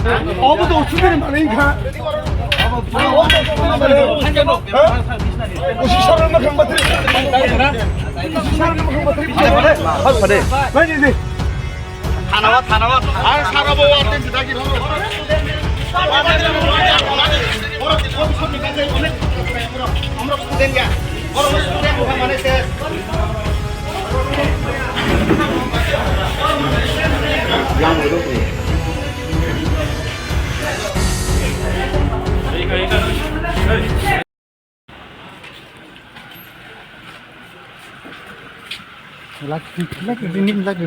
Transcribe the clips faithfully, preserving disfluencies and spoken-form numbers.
Obo to usubiri mani kha. Usi sarang na khang batri. Usi sarang na khang batri. Phade, phade. Phade. Phade, phade. Thanawa, thanawa. Ang sara bo warden sida ki. Amra student ya. Oro student bukan mana ses. Yang itu. Lagi, lagi, ini lagi.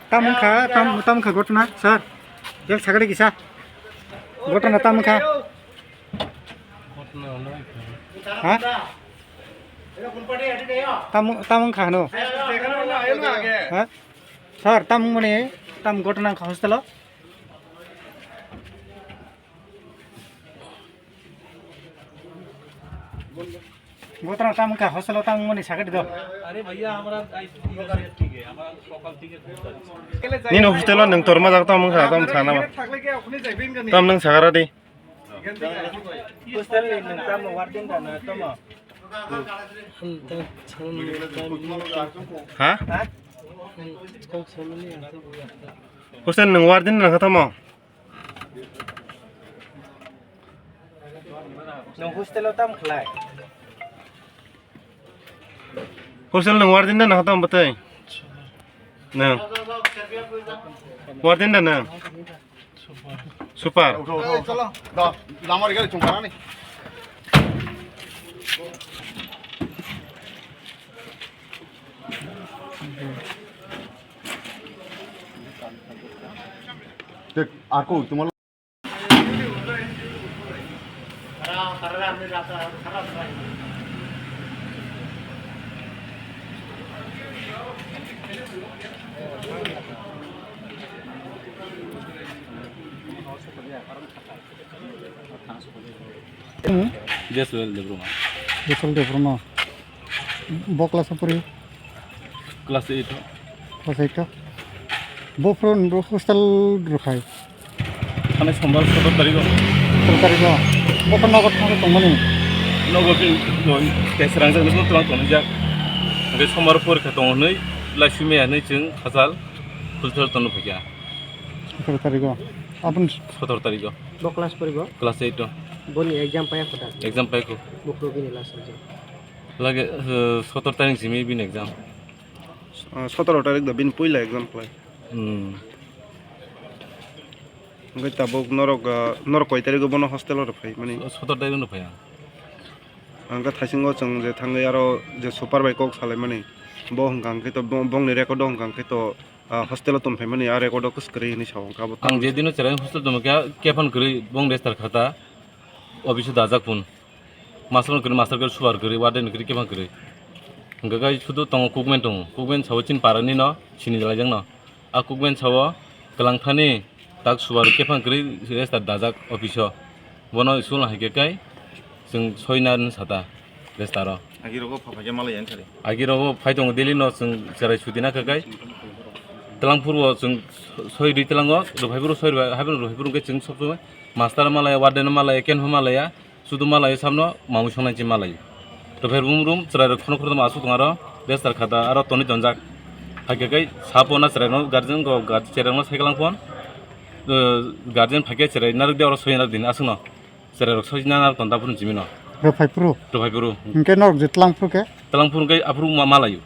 Tam wngkha, tam, tam wngkha ghotona, sir. Bel sagadi kisa. Ghotona tam wngkha. Ha? Tam, tam wngkha hano. Ha? Sir, tam wngmani, tam ghotona wngkha hostel o. Ghotona tam wngkha hostel o tam wngmani sagadi do. अरे भैया, हमारा ऐसे ठीक है, हमारा सकाल ठीक है, खूब सारी। Nini hostel o nwng torma jak tamo wngkha, tamo sana ma. Tam nwng sagara di. Hostel ni nwng tamo warden da na tamo? Ha? Hostel nwng warden da na tamo? Nwng hostel o tam khlai? Hostel nwng warden da na tamo bwtwi? Nwng. Warden da nwng? Super. Chalo, da, lamar gari chungkana ni. Dek, aku cuma Jeswel Debbarma. Jeswel Debbarma. Bo class o pori? Class eight o. Class eight o. Bo phuru hostel rwkhai? Thani sombar sotor tarikh o. Sotor tarikh o. Bo khe nogo thangwi tongmani? Nogo bini tesrang jak nukung tong tongjak. Hwnkhe sombar porikha tongo hwnwi laisumaya hwnwi chwng hachal Kulthar tono phaikha. Sotor tarikh o. Aboni sotor tarikh o. Bo class poribo? Class eight o. Boni exam paiya kho da? Exam paikho. Buphuru bini last exam? Lage, eh, sotor tarikh simi bini exam. Ah, sotoro tarikh da bini puila exam khlai. Hmm. Hwnkhe tabuk norok, ah, norok koi tarikh o bono hostel o rw phai mani? Sotor tarikh o rw phai ang. Ang khe thaisingo chwng je thangwi aro je super bai kok salaimani, bo hwnkha hwnkhe to bo-, bongni record o hwnkha hwnkhe to, ah, hostel o tongphaimani, ah, record o kwswk kwrwi hinwi sa o, hwnkhe abo. Ang je dino chwrai hostel tongma khe kephang kwrwi bong restar khata, office o dajak phun. Master kwrwi, master kwrwi, super kwrwi, warden kwrwi, kephang kwrwi. Hwnkhe kai sudu tongo, kukmen tongo, kukmen sabo chini para ni no, sini jalai jak no. A kukmen sabo kwlang thani tak subar kephang kwrwi restar dajak office o. Bono school hai khe kai chwng soi na sata restar o. Agi rogo pha phaikhe malai yang khali. Agi rogo phai tongo daily no chwng cherai suti na kha kai. Twlang phuru o chwng soi ri twlang o, rwphai phuru soi rwphai, hai phuru rwphai phuru khe chwng sob somoi master malaya, warden malaya, ken pha malaya. Sudu malai samno mamui songnai chi malai. Topher bum rum chwrai rok khoroknwi aswk tong aro restar khata aro tonwi tonjak. Hakhe kai sapo na chwrai no guardian go guard-, chwrai no sai kalang phone. Eh, guardian phakhe chwrai narwk de oro soi narwk din aswk no. Chwrai rok soi na narwk tonda phuru chimi no. Rwphai phuru? Rwphai phuru. Hwnkhe norok je twlang phuru khe? Twlang phuru khe aphuru ma-, malaio.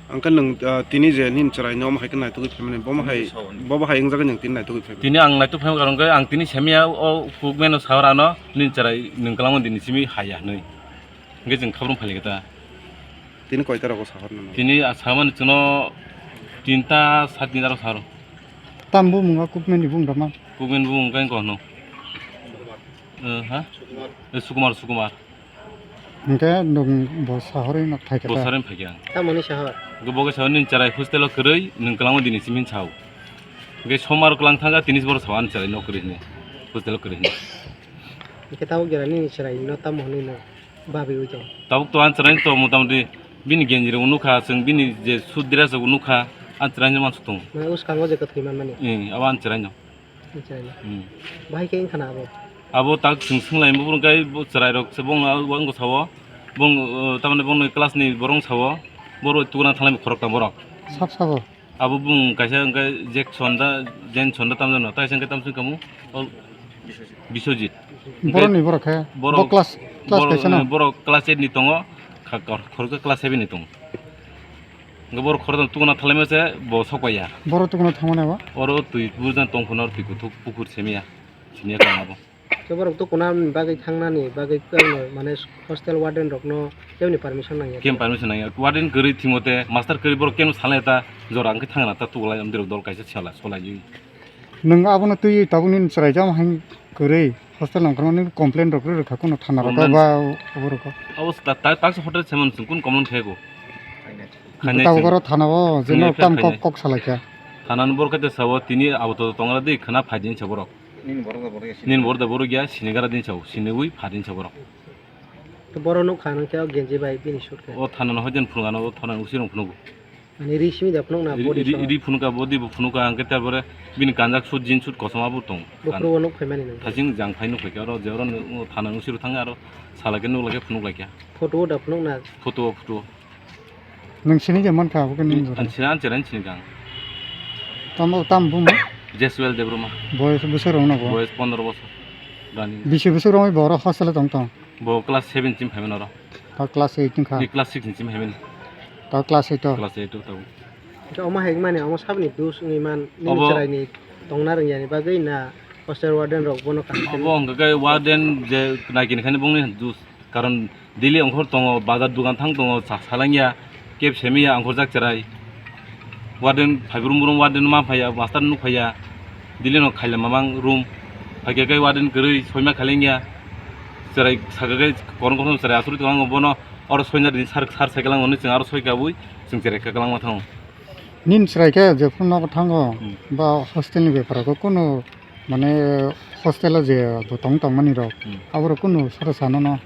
Ang khe nwng, ah, tini je nini chwrai no omo hai khe naitugwi phaimani, bomo hai, bobo hai wng jagwi nwng tini naitugwi phaimani. Tini ang naituk phaima karon khe ang tini semiya o kukmeno sahor ano nini chwrai nwng kwlangma dini simi haya hinwi. Hwnkhe chwng khabrwng phailai khe ta. Tini koita rogo sahor nang? Tini a samani chwngno tinta sat ni aro sahor. Tam bumung o kukmeni bung rama? Kukmeni bung khe wngkha hwno. Eh, ha? Eh, Sukumar, Sukumar. Hwnkhe nwng bo sahorwi no phaikha ta? Bo sahorwi phaikha ang. Tamoni sahor? Hwnkhe bo khe sahor nini chwrai hostel o kwrwi nwng kwlangma dini simi sao. Hwnkhe somar kwlang thangkha tini boro sao ani chwrai no kwrwi hwnwi hostel o kwrwi hwnwi. Hwnkhe tabuk jora nini chwrai no tamo hwnwi no babiwi tong? Tabuk to ani chwrai to motamoti bini genji rok nukha, chwng bini je suit dress rok nukha. Ang chwraino mansuk tongo. Mane bwskango je kwthwi manmani? Eh, abo ang chwraino. Ang chwraino. Hmm. Bahai khe wngkha na abo? Abo tak swng swnglaimani, boro khe bo chwrairok se bongno wngkha sao. Bong, eh, tamni bongni class ni borok wngkha sao. Boro tukuna thanglai khoroktham borok. Sab sabo? Abo bung kaisa hwnkhe Jackson da, Jenson da tamjano, taisa hwnkhe tamsong kamu, o Biswajit. Boroni borok khe? Borok, bo class, class borok, kaisa no? Eh, borok class eight ni tongo, kha-, kha-, khoroksa class seven ni tongo. Hwnkhe borok khoroksa tukuna thalai mase bo sokpaiya. Borok tukuna thangmani abo? Oro twi bujan tongphano twi kuthuk pukur semiya, siniya kang abo. Khe borok tukuna bagwi thangnani bagwi kwrwino, mane hostel warden rokno keboni permission nangya. Kem permission nangya? Warden kwrwi thwngmate, master kwrwi, borok keno salai ta jora hwnkhe thangna ta tukulai amdirok dol kaisa sala solaiwi. Nwng abono twiwi tabukni chwraijak hai kwrwi hostel nangkukmani complain rok rwrwkha kuno thana rok ba oborok? Abo ta-, ta-, taksa hotel se mano chwng kun complain khayago. Khainai tabuk chwng. Oro thana o je no tam kok, kok salaikha. Thana ni borok khe sao tini abo to tongra di khna phaidi hinsa borok. Nini borok da borok ya, sini gara din sao, siniwi pha din sao borok. To borok nuk kha nang khe o genji bai bini sut khe. O thana no hojen phunuk ano, o thana usirong phunugo. Ani ri simi da phunuk na body ri, ri phunuk ka, body bo phunuk ka, ang khe tar pore bini kanjak sut, jeans sut kosom abo tong. Buphuru o nuk phai mani nang. Thasing jang phai nuk phai khe oro je oro thana usiro thang aro sala khe nuk lai khe phunuk lai khe. Photo o da phunuk na. Photo o, photo o. Nwng sini je mankha abo khe nini jora? Ang sini, ang chwraino sini kha ang. Tamo, tamo buma? Jeswel Debbarma. Boyes bwswk rwngno bo? Boyes pondro bosor. Dani. Bisi bwswk rwngwi bo oro hostel o tong tong? Bo class seven sim phaimano oro. Ta class eight wngkha? Ni class six sim phaimani. Ta class eight o? Class eight o tabuk. Omo hai mani omo sabni dos wngwi man nini chwraini tongna rwngyani bagwi na hostel warden rok bono kaham khe? Obo hwnkhe warden je naikini khani bongni dos. Karon daily ongkhor tongo, bazar dogan thang tongo, sa-, salangya, keb semiya, ongkhorjak cherai. Warden phai brum brum, warden ma phaiya, master nuk phaiya. Daily no khaila mamang room. Phaikhe kai warden kwrwi, soima khailengya. Cherai sakha kai korong korong cherai asuri tongo bono. Oro soina din sar, sar sai kalang hwnwi chwng aro soi kabui, chwng cherai kalang ma thango. Nini chwrai khe jephuru nogo thango, hmm, ba hostel ni bepar o kunu mane hostel o je bo tong tong mani rok, hmm, aborok kunu sata sano no?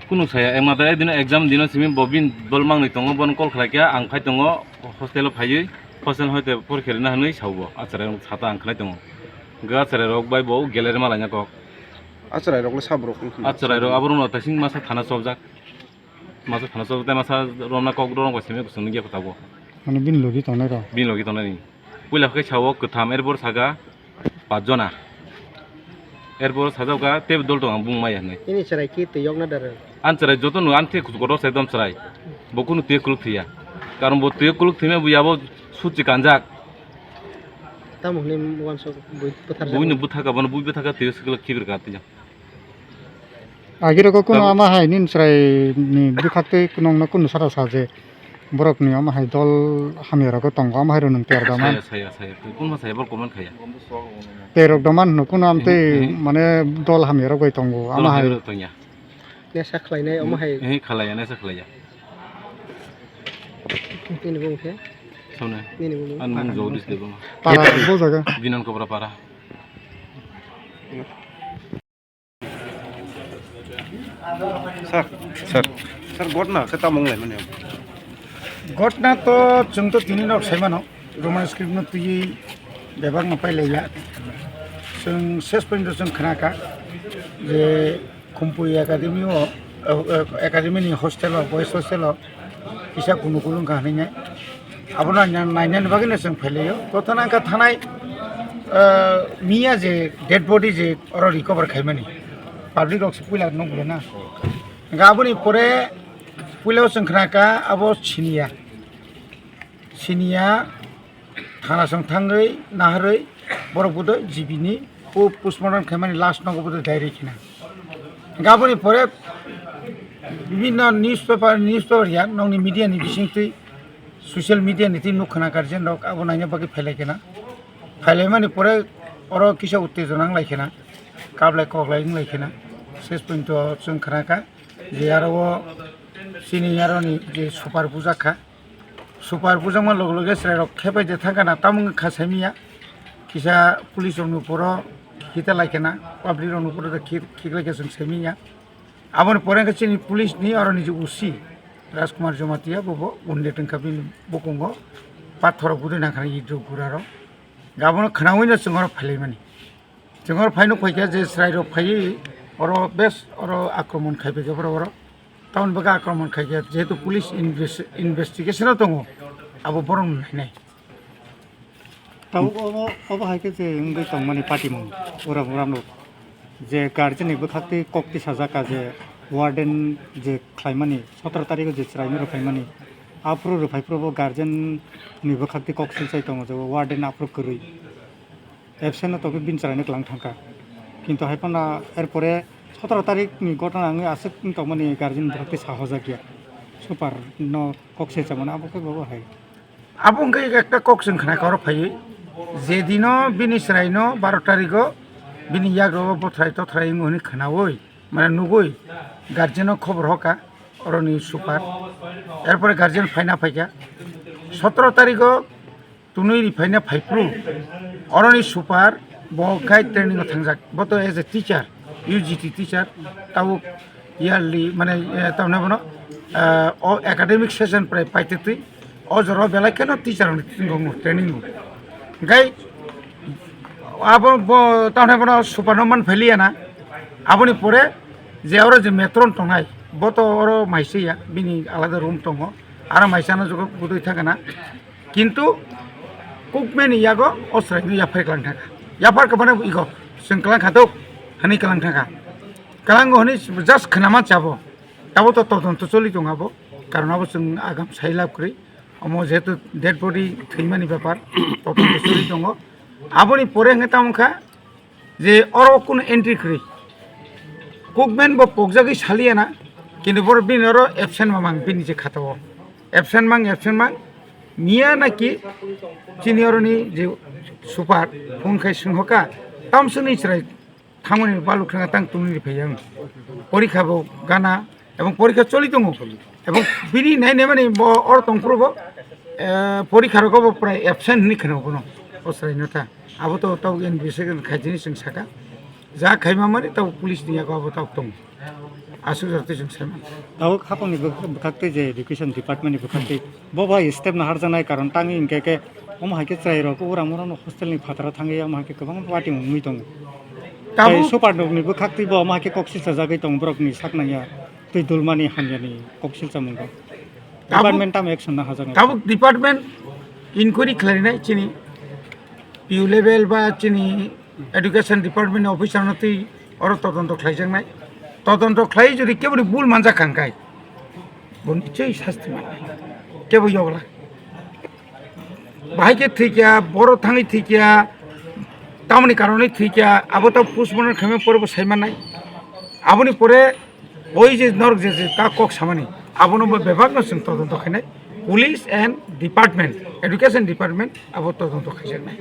Kunu saya, ekmatro ekdin exam dino simi bo bin bol mangni tongo, bono call khlai khe ang phai tongo hostel o phaiwi, hostel hoite porikha rina hwnwi sao bo, achara sata ang khlai tongo. Hwnkhe achara rok bai bo gallery ma laina kok. Achara rok le saborok wngkha na? Achara rok aborok no taising masa thana chopjak. Masa thana chok tei masa romna kok rok bai simi kusung nungya kotabo. Mane bini logi tongnai rok? Bini logi tongnai ni. Puila khe sao kwtham, erbor saka pach jona. Erbor sajak ka tei dol tong ang bung maya hinwi. Ini chwrai ki twi yok na dara? An chwrai joto no an the kuchuk kotor sai dom chwrai. Bo kunu twi kuluk thwiya. Karon bo twi kuluk thwima bo yabo suchi kanjak. Tamo hwnwi uansuk bui bwthar jak. Buino bwthaka, bono bui bwthaka twi sikla khibir ka twi. Agirok kunu ama hai nini chwrai ni bwkhak twi nongno kunu sara sa je borok ni ama hai dol hamya rok tongo, ama hai rok nwng ter da man. Saya, saya, saya. Kunma saya, borok comment khaya. Ter rok da man hwno kunu amtwi, eh, eh, mane dol hamya rok bai tongo, dol ama hai hamya rok tongya. Nesa khlainai, ama hai. Eh, khlaiya, nesa khlaiya. Nini bung khe? Sauna. Nini bung. An bung Jogdish Debbarma. Para bo jaga. Binan Kobra para. Sir, sir, sir, ghotna khe tamo wnglaimani? Ghotna to chwng to tini nok saimano, Roman script no twiwi bebak no pailaiya. Chwng ses porjonto chwng khnakha je Khumpui Academy o, eh, eh, Academy ni hostel o, boys hostel o kisa kunu kunu wngkha hinwi. Abono naina, nainani bagwino chwng phailaio. Jotono wngkha thanai, ah, miya je dead body je oro recover khaimani, public rok se puila nukle na. Hwnkhe aboni pore puila o chwng khnakha abo siniya, siniya thana chwng thangwi naharwi borok bodo G B ni po-, postmortem khaimani last nogo bodo diary khina. Hwnkhe aboni pore bibinno newspaper, newspaper ya nokni media ni bisingtwi social media ni twi nuk khna guardian rok abo naina bagwi phailai khna. Phailaimani pore oro kisa uttejona wng lai khna, kablai koklai wng lai khna. Ses porjonto chwng khna kha je aro o chini aroni je super bujak kha. Super bujakma loge loge chwrai rok khe bai de thang khna, tamo wng kha saimiya. Kisa police rok ni upor o hita lai khna, public rok ni upor o khik, khik lai khe chwng saimiya. Aboni pore khe chini police ni aro ni je O C Rajkumar Jamatia bo, bo wounded wngkha bini bukungo. Pathor guri nangkha i duk gura rok. Gabono khnaui no chwng oro phailaimani. Chwng oro phaino phaikha je chwrai rok phaiwi oro bes oro akromon khaibaikha borok oro. Tamoni bagwi akromon khaikha jehetu police inves-, investigation o tongo abo borok no nainai. Tabuk obo, obo hai khe je wngwi tongmani patimung uram uram rok je guardian ni bwkhak twi kok tisajak kha je warden je khlaimani sotoro tarikh o je chwraino rwphaimani aphuru rwphaiphuru bo guardian ni bwkhak twi kok silchai tongo je warden aphuru kwrwi absent no tongwi bini chwraino kwlang thangkha kintu hai phano erpore sotoro tarikh ni gotona wngwi aswk wng tongmani guardian ni bwkhak twi sahojakya super no kok silchamani abo khe bo hai. Abo wngkha ekta kok chwng khna khe oro phaiwi, je dino bini chwraino baro tarigo bini yagrogo bothrai tothrai wngo hwnwi khnaui, mane nugui guardian-o khobor hoka oroni super, erpore guardian phaina phaikha sotoro tarigo tunui ri phaina phaiphru oroni super bo khai training-o thangjak, bo to as a teacher, U G T teacher, tabuk yearly, mane, eh, tamni bono, eh, o academic session prai paitwi twi, o jora belai kheno teacher rokni training rok, training rok. Hingkhai abo bo tamni bono super no man phailiya na, aboni pore je oro je matron tongnai, bo to oro maisa ya, bini alada room tongo, aro maisa no jogo budui thangana. Kintu kukmeni yago o chwraino yaphar kwlang thangkha. Yaphar kwmani igo chwng kwlang kha dok hwnwi kwlang thangkha. Kwlango hwnwi just khwnama chabo. Tabo to todonto choli tongo abo. Karon abo chwng agam sai lab kwrwi. Omo jehetu dead body thwimani bepar todonto choli tongo. Aboni pore hwnkhe tamo wngkha je oro kunu entry kwrwi. Kukmen bo pokjagwi saliya na, kintu boro bini oro absent mamang bini je khatao. Absent mang, absent mang, miya naki chini oroni je super phone khai swnghoka, tamsoni chwrai thangmani baluk thanga tang tunwi phai ang. Porikha bo gana, ebong porikha choli tongo. Ebong bini nai nai mani bo oro tongphuru bo, eh, porikha rogo bo prai absent hwnwi kheno bono. O chwraino tha. Abo to tabuk investigation khaijini chwng saka. Ja khaima mani tabuk police ni yago abo tabuk tongo. Aswk jora twi chwng sai mano. Tabuk hapangni bwkhak, bwkhak twi je education department ni bwkhak twi bo bai step no harjaknai karon tangwi hwnkhe khe omo hai khe chwrai rok uram uram no hostel ni phataro thangwi omo hai khe kwbang party wngwi tongo. Tabuk tei super rok ni bwkhak twi bo omo hai khe kok silchajagwi tongo borok ni sak nangya twi dulmani hamya ni kok silchamung rok. Tabuk department tamo action na hajaknai. Tabuk department inquiry khlainai chini P U level ba chini education department ni officer no twi oro todonto khlaijaknai. Todonto khlai jodi keboni bul manjak kha hwnkhe bo nichoi sasti mannai. Kebo yogla. Bahai khe thwikya, boro thangwi thwikya, tamoni karonwi thwikya, abo ta postmortem khaima pore bo sai mannai. Aboni pore Oi je norok je, je ta kok samani, abono bo bebak no chwng todonto khainai, police and department, education department abo todonto khaijaknai.